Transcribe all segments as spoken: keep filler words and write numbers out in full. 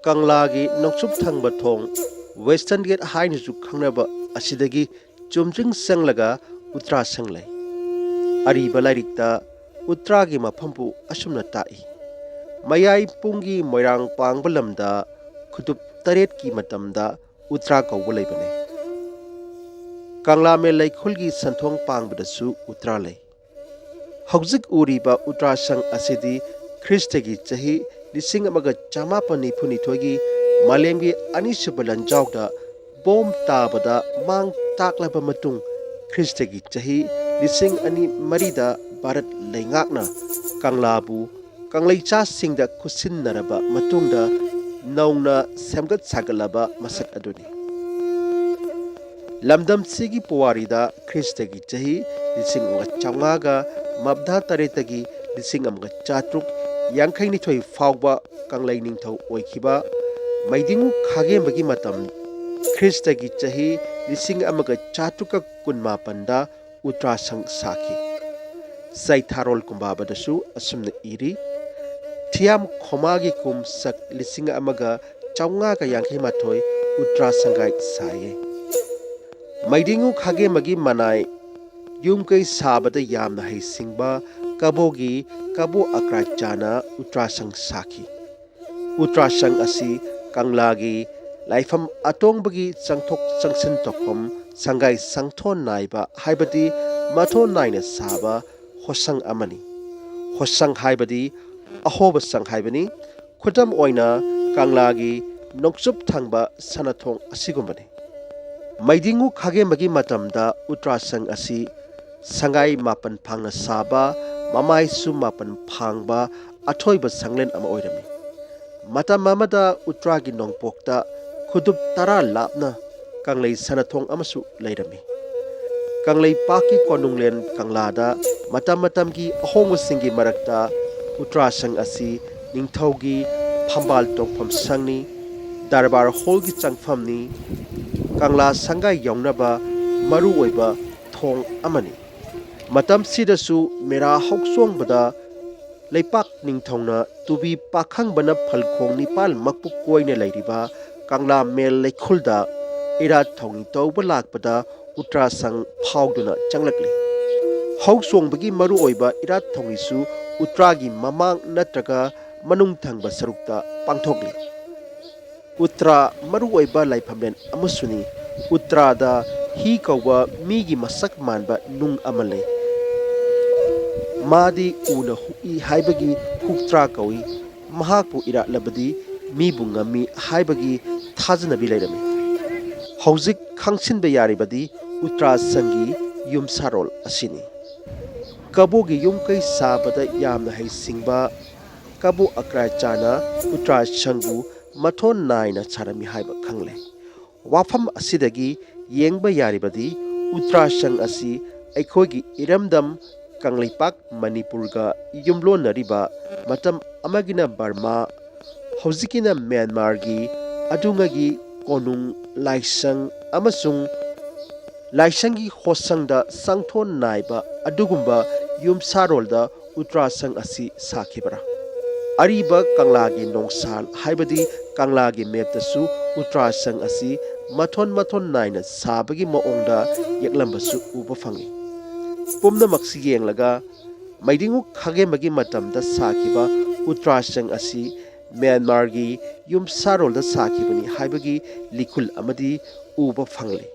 ꯀꯪꯂꯥꯒꯤ ꯅꯣꯡꯆꯨꯞ ꯊꯪꯕ ꯊꯣꯡ, Western Gate ꯍꯥꯏꯅꯁꯨ ꯈꯪꯅꯕ ꯑꯁꯤꯗꯒꯤ ꯆꯨꯝꯗ꯭ꯔꯤꯡ ꯆꯪꯂꯒ ꯎꯇ꯭ꯔꯥꯁꯪ ꯂꯩ꯫ ꯑꯔꯤꯕ ꯂꯥꯏꯔꯤꯛꯇ ꯎꯇ꯭ꯔꯥꯒꯤ ꯃꯐꯝꯕꯨ ꯑꯁꯨꯝꯅ ꯇꯥꯛꯏ: ꯃꯌꯥꯏ ꯄꯨꯡꯒꯤ ꯃꯣꯏꯔꯥꯡ ꯄꯥꯡꯕ ꯂꯝꯗ ꯈꯨꯗꯨꯞ ꯇꯔꯦꯠꯀꯤ ꯃꯇꯝꯗ ꯎꯇ꯭ꯔꯥ ꯀꯧꯕ ꯂꯩꯕꯅꯤ꯫ ꯀꯪꯂꯥꯃꯦ ꯂꯩꯈꯨꯜꯒꯤ ꯁꯟꯊꯣꯡ ꯄꯥꯡꯕꯗꯁꯨ ꯎꯇ꯭ꯔꯥ ꯂꯩ꯫ ꯍꯧꯖꯤꯛ ꯎꯔꯤꯕ ꯎꯇ꯭ꯔꯥꯁꯪ ꯑꯁꯤꯗꯤ ꯈ꯭ꯔꯤꯁꯇꯒꯤ ꯆꯍꯤ ꯂꯤꯁꯤꯡ ꯑꯃꯒ ꯆꯃꯥꯄꯟ ꯅꯤꯐꯨꯅꯤꯊꯣꯏꯒꯤ ꯃꯥꯂꯦꯝꯒꯤ ꯑꯅꯤꯁꯨꯕ ꯂꯥꯟꯖꯥꯎꯗ ꯕꯣꯝ ꯇꯥꯕꯗ ꯃꯥꯡ ꯇꯥꯛꯂꯕ ꯃꯇꯨꯡ, ꯈ꯭ꯔꯤꯁꯇꯒꯤ ꯆꯍꯤ ꯂꯤꯁꯤꯡ ꯑꯅꯤ ꯃꯔꯤꯗ ꯚꯥꯔꯠ ꯂꯩꯉꯥꯛꯅ ꯀꯪꯂꯥꯕꯨ ꯀꯪꯂꯩꯆꯥꯁꯤꯡꯗ ꯈꯨꯠꯁꯤꯟꯅꯔꯕ ꯃꯇꯨꯡꯗ ꯅꯧꯅ ꯁꯦꯝꯒꯠ ꯁꯥꯒꯠꯂꯕ ꯃꯁꯛ ꯑꯗꯨꯅꯤ꯫ ꯂꯝꯗꯝꯁꯤꯒꯤ ꯄꯨꯋꯥꯔꯤꯗ ꯈ꯭ꯔꯤꯁꯇꯒꯤ ꯆꯍꯤ ꯂꯤꯁꯤꯡ ꯑꯃꯒ ꯆꯥꯝꯃꯉꯥꯒ ꯃꯧꯗ꯭ꯔꯥ ꯇꯔꯦꯠꯇꯒꯤ ꯂꯤꯁꯤꯡ ꯑꯃꯒ ꯆꯥꯇ꯭ꯔꯨꯛ ꯌꯥꯡꯈꯩꯅꯤꯊꯣꯏ ꯐꯥꯎꯕ ꯀꯪꯂꯩ ꯅꯤꯡꯊꯧ ꯑꯣꯏꯈꯤꯕ ꯃꯩꯗꯤꯡꯉꯨ ꯈꯥꯒꯦꯝꯕꯒꯤ ꯃꯇꯝ, ꯈ꯭ꯔꯤꯁꯇꯒꯤ ꯆꯍꯤ ꯂꯤꯁꯤꯡ ꯑꯃꯒ ꯆꯥꯇ꯭ꯔꯨꯛꯀ ꯀꯨꯟꯃꯥꯄꯟꯗ ꯎꯇ꯭ꯔꯥꯁꯪ ꯁꯥꯈꯤ꯫ ꯆꯩꯊꯥꯔꯣꯜ ꯀꯨꯝꯕꯥꯕꯗꯁꯨ ꯑꯁꯨꯝꯅ ꯏꯔꯤ: ꯊꯤꯌꯥꯝ ꯈꯣꯃꯥꯒꯤ ꯀꯨꯝ ꯁꯛ ꯂꯤꯁꯤꯡ ꯑꯃꯒ ꯆꯥꯝꯃꯉꯥꯒ ꯌꯥꯡꯈꯩ ꯃꯥꯊꯣꯏ ꯎꯇ꯭ꯔꯥ ꯁꯪꯒꯥꯏ ꯁꯥꯏꯌꯦ꯫ ꯃꯩꯗꯤꯡꯉꯨ ꯈꯥꯒꯦꯝꯕꯒꯤ ꯃꯅꯥꯏ ꯌꯨꯝ ꯀꯩ ꯁꯥꯕꯗ ꯌꯥꯝꯅ ꯍꯩꯁꯤꯡꯕ ꯀꯕꯣꯒꯤ ꯀꯕꯣ ꯑꯀ꯭ꯔꯥꯆꯥꯅ ꯎꯇ꯭ꯔꯥꯁꯪ ꯁꯥꯈꯤ꯫ ꯎꯇ꯭ꯔꯥꯁꯪ ꯑꯁꯤ ꯀꯪꯂꯥꯒꯤ ꯂꯥꯏꯐꯝ ꯑꯇꯣꯡꯕꯒꯤ ꯆꯪꯊꯣꯛ ꯆꯪꯁꯤꯟ ꯇꯧꯐꯝ ꯁꯪꯒꯥꯏ ꯁꯪꯊꯣꯟ ꯅꯥꯏꯕ, ꯍꯥꯏꯕꯗꯤ ꯃꯊꯣꯟ ꯅꯥꯏꯅ ꯁꯥꯕ ꯍꯣꯁꯪ ꯑꯃꯅꯤ꯫ ꯍꯣꯁꯪ ꯍꯥꯏꯕꯗꯤ ꯑꯍꯣꯕ ꯁꯪ ꯍꯥꯏꯕꯅꯤ꯫ ꯈꯨꯗꯝ ꯑꯣꯏꯅ, ꯀꯪꯂꯥꯒꯤ ꯅꯣꯡꯆꯨꯞ ꯊꯪꯕ ꯁꯅꯥꯊꯣꯡ ꯑꯁꯤꯒꯨꯝꯕꯅꯤ꯫ ꯃꯩꯗꯤꯡꯉꯨ ꯈꯥꯒꯦꯝꯕꯒꯤ ꯃꯇꯝꯗ ꯎꯇ꯭ꯔꯥꯁꯪ ꯑꯁꯤ ꯁꯪꯒꯥꯏ ꯃꯥꯄꯟ ꯐꯥꯡꯅ ꯁꯥꯕ, ꯃꯃꯥꯏꯁꯨ ꯃꯥꯄꯟ ꯐꯥꯡꯕ ꯑꯊꯣꯏꯕ ꯁꯪꯂꯦꯟ ꯑꯃ ꯑꯣꯏꯔꯝꯃꯤ꯫ ꯃꯇꯝ ꯑꯃꯗ ꯎꯇ꯭ꯔꯥꯒꯤ ꯅꯣꯡꯄꯣꯛꯇ ꯈꯨꯗꯨꯞ ꯇꯔꯥ ꯂꯥꯞꯅ ꯀꯪꯂꯩ ꯁꯅꯥꯊꯣꯡ ꯑꯃꯁꯨ ꯂꯩꯔꯝꯃꯤ꯫ ꯀꯪꯂꯩꯄꯥꯛꯀꯤ ꯀꯣꯅꯨꯡꯂꯦꯟ ꯀꯪꯂꯥꯗ ꯃꯇꯝ ꯃꯇꯝꯒꯤ ꯑꯍꯣꯡꯕꯁꯤꯡꯒꯤ ꯃꯔꯛꯇ ꯎꯇ꯭ꯔꯥꯁꯪ ꯑꯁꯤ ꯅꯤꯡꯊꯧꯒꯤ ꯐꯝꯕꯥꯜ ꯇꯣꯡꯐꯝ ꯁꯪꯅꯤ, ꯗꯔꯕꯥꯔ ꯍꯣꯜꯒꯤ ꯆꯪꯐꯝꯅꯤ, ꯀꯪꯂꯥ ꯁꯪꯒꯥꯏ ꯌꯧꯅꯕ ꯃꯔꯨꯑꯣꯏꯕ ꯊꯣꯡ ꯑꯃꯅꯤ꯫ ꯃꯇꯝꯁꯤꯗꯁꯨ ꯃꯦꯔꯥ ꯍꯧꯆꯣꯡꯕꯗ ꯂꯩꯄꯥꯛ ꯅꯤꯡꯊꯧꯅ ꯇꯨꯕꯤ ꯄꯥꯈꯪꯕꯅ ꯐꯜꯈꯣꯡ ꯅꯤꯄꯥꯜꯃꯛꯄꯨ ꯀꯣꯏꯅ ꯂꯩꯔꯤꯕ ꯀꯪꯂꯥ ꯃꯦꯜ ꯂꯩꯈꯨꯜꯗ ꯏꯔꯥꯠ ꯊꯧꯅꯤ ꯇꯧꯕ ꯂꯥꯛꯄꯗ ꯎꯇ꯭ꯔꯥꯁꯪ ꯐꯥꯎꯗꯨꯅ ꯆꯪꯂꯛꯂꯤ꯫ ꯍꯧ ꯆꯣꯡꯕꯒꯤ ꯃꯔꯨꯑꯣꯏꯕ ꯏꯔꯥꯠ ꯊꯧꯅꯤꯁꯨ ꯎꯇ꯭ꯔꯥꯒꯤ ꯃꯃꯥꯡ ꯅꯠꯇ꯭ꯔꯒ ꯃꯅꯨꯡ ꯊꯪꯕ ꯁꯔꯨꯛꯇ ꯄꯥꯡꯊꯣꯛꯂꯤ꯫ ꯎꯇ꯭ꯔꯥ ꯃꯔꯨꯑꯣꯏꯕ ꯂꯥꯏꯐꯝꯂꯦꯟ ꯑꯃꯁꯨꯅꯤ꯫ ꯎꯇ꯭ꯔꯥꯗ ꯍꯤ ꯀꯧꯕ ꯃꯤꯒꯤ ꯃꯁꯛ ꯃꯥꯟꯕ ꯅꯨꯡ ꯑꯃ ꯂꯩ꯫ ꯃꯥꯗꯤ ꯎꯅ ꯍꯨꯛꯏ ꯍꯥꯏꯕꯒꯤ ꯍꯨꯛꯇ꯭ꯔꯥ ꯀꯧꯏ꯫ ꯃꯍꯥꯛꯄꯨ ꯏꯔꯥꯠꯂꯕꯗꯤ ꯃꯤꯕꯨ ꯉꯝꯃꯤ ꯍꯥꯏꯕꯒꯤ ꯊꯥꯖꯅꯕꯤ ꯂꯩꯔꯝꯃꯤ꯫ ꯍꯧꯖꯤꯛ ꯈꯪꯁꯤꯟꯕ ꯌꯥꯔꯤꯕꯗꯤ ꯎꯇ꯭ꯔꯥꯁꯪꯒꯤ ꯌꯨꯝꯁꯥꯔꯣꯜ ꯑꯁꯤꯅꯤ꯫ ꯀꯕꯣꯒꯤ ꯌꯨꯝ ꯀꯩ ꯁꯥꯕꯗ ꯌꯥꯝꯅ ꯍꯩꯁꯤꯡꯕ ꯀꯕꯣ ꯑꯀ꯭ꯔꯥꯏꯆꯥꯅ ꯎꯇ꯭ꯔꯥꯁꯪꯕꯨ ꯃꯊꯣꯟ ꯅꯥꯏꯅ ꯁꯥꯔꯝꯃꯤ ꯍꯥꯏꯕ ꯈꯪꯂꯦ꯫ ꯋꯥꯐꯝ ꯑꯁꯤꯗꯒꯤ ꯌꯦꯡꯕ ꯌꯥꯔꯤꯕꯗꯤ ꯎꯇ꯭ꯔꯥꯁꯪ ꯑꯁꯤ ꯑꯩꯈꯣꯏꯒꯤ ꯏꯔꯝꯗꯝ ꯀꯪꯂꯩꯄꯥꯛ ꯃꯅꯤꯄꯨꯔꯒ ꯌꯨꯝꯂꯣꯟꯅꯔꯤꯕ ꯃꯇꯝ ꯑꯃꯒꯤꯅ ꯕꯔꯃꯥ, ꯍꯧꯖꯤꯛꯀꯤꯅ ꯃ꯭ꯌꯥꯟꯃꯥꯔꯒꯤ ꯑꯗꯨꯉꯩꯒꯤ ꯀꯣꯅꯨꯡ ꯂꯥꯏꯁꯪ ꯑꯃꯁꯨꯡ ꯂꯥꯏꯁꯪꯒꯤ ꯍꯣꯠꯁꯪꯗ ꯆꯪꯊꯣꯟ ꯅꯥꯏꯕ ꯑꯗꯨꯒꯨꯝꯕ ꯌꯨꯝꯁꯥꯔꯣꯜꯗ ꯎꯇ꯭ꯔꯥꯁꯪ ꯑꯁꯤ ꯁꯥꯈꯤꯕꯔꯥ? ꯑꯔꯤꯕ ꯀꯪꯂꯥꯒꯤ ꯅꯣꯡꯁꯥꯜ ꯍꯥꯏꯕꯗꯤ ꯀꯪꯂꯥꯒꯤ ꯃꯦꯞꯇꯁꯨ ꯎꯇ꯭ꯔꯥꯁꯪ ꯑꯁꯤ ꯃꯊꯣꯟ ꯃꯊꯣꯟ ꯅꯥꯏꯅ ꯁꯥꯕꯒꯤ ꯃꯑꯣꯡꯗ ꯌꯦꯛꯂꯝꯕꯁꯨ ꯎꯕ ꯐꯪꯏ꯫ ꯄꯨꯝꯅꯃꯛꯁꯤ ꯌꯦꯡꯂꯒ ꯃꯩꯗꯤꯡꯉꯨ ꯈꯥꯒꯦꯝꯕꯒꯤ ꯃꯇꯝꯗ ꯁꯥꯈꯤꯕ ꯎꯇ꯭ꯔꯥꯁꯪ ꯑꯁꯤ ꯃ꯭ꯌꯥꯟꯃꯥꯔꯒꯤ ꯌꯨꯝꯁꯥꯔꯣꯜꯗ ꯁꯥꯈꯤꯕꯅꯤ ꯍꯥꯏꯕꯒꯤ ꯂꯤꯈꯨꯜ ꯑꯃꯗꯤ ꯎꯕ ꯐꯪꯂꯤ꯫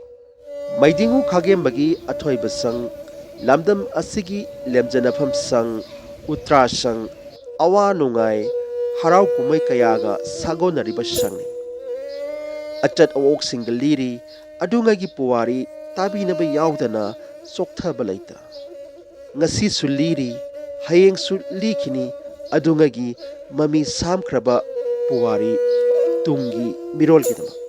ꯃꯩꯗꯤꯡꯉꯨ ꯈꯥꯒꯦꯝꯕꯒꯤ ꯑꯊꯣꯏꯕ ꯁꯪ, ꯂꯝꯗꯝ ꯑꯁꯤꯒꯤ ꯂꯦꯝꯖꯅꯐꯝ ꯁꯪ, ꯎꯇ꯭ꯔꯥ ꯁꯪ, ꯑꯋꯥ ꯅꯨꯡꯉꯥꯏ, ꯍꯔꯥꯎ ꯀꯨꯝꯍꯩ ꯀꯌꯥꯒ ꯁꯥꯒꯣꯟꯅꯔꯤꯕ ꯁꯪꯅꯤ꯫ ꯑꯆꯠ ꯑꯋꯣꯛꯁꯤꯡꯒ ꯂꯤꯔꯤ, ꯑꯗꯨꯉꯩꯒꯤ ꯄꯨꯋꯥꯔꯤ ꯇꯥꯕꯤꯅꯕ ꯌꯥꯎꯗꯅ ꯆꯣꯛꯊꯕ ꯂꯩꯇ꯫ ꯉꯁꯤꯁꯨ ꯂꯤꯔꯤ, ꯍꯌꯦꯡꯁꯨ ꯂꯤꯈꯤꯅꯤ, ꯑꯗꯨꯉꯩꯒꯤ ꯃꯃꯤ ꯁꯥꯝꯈ꯭ꯔꯕ ꯄꯨꯋꯥꯔꯤ ꯇꯨꯡꯒꯤ ꯃꯤꯔꯣꯜꯒꯤꯗꯃꯛ꯫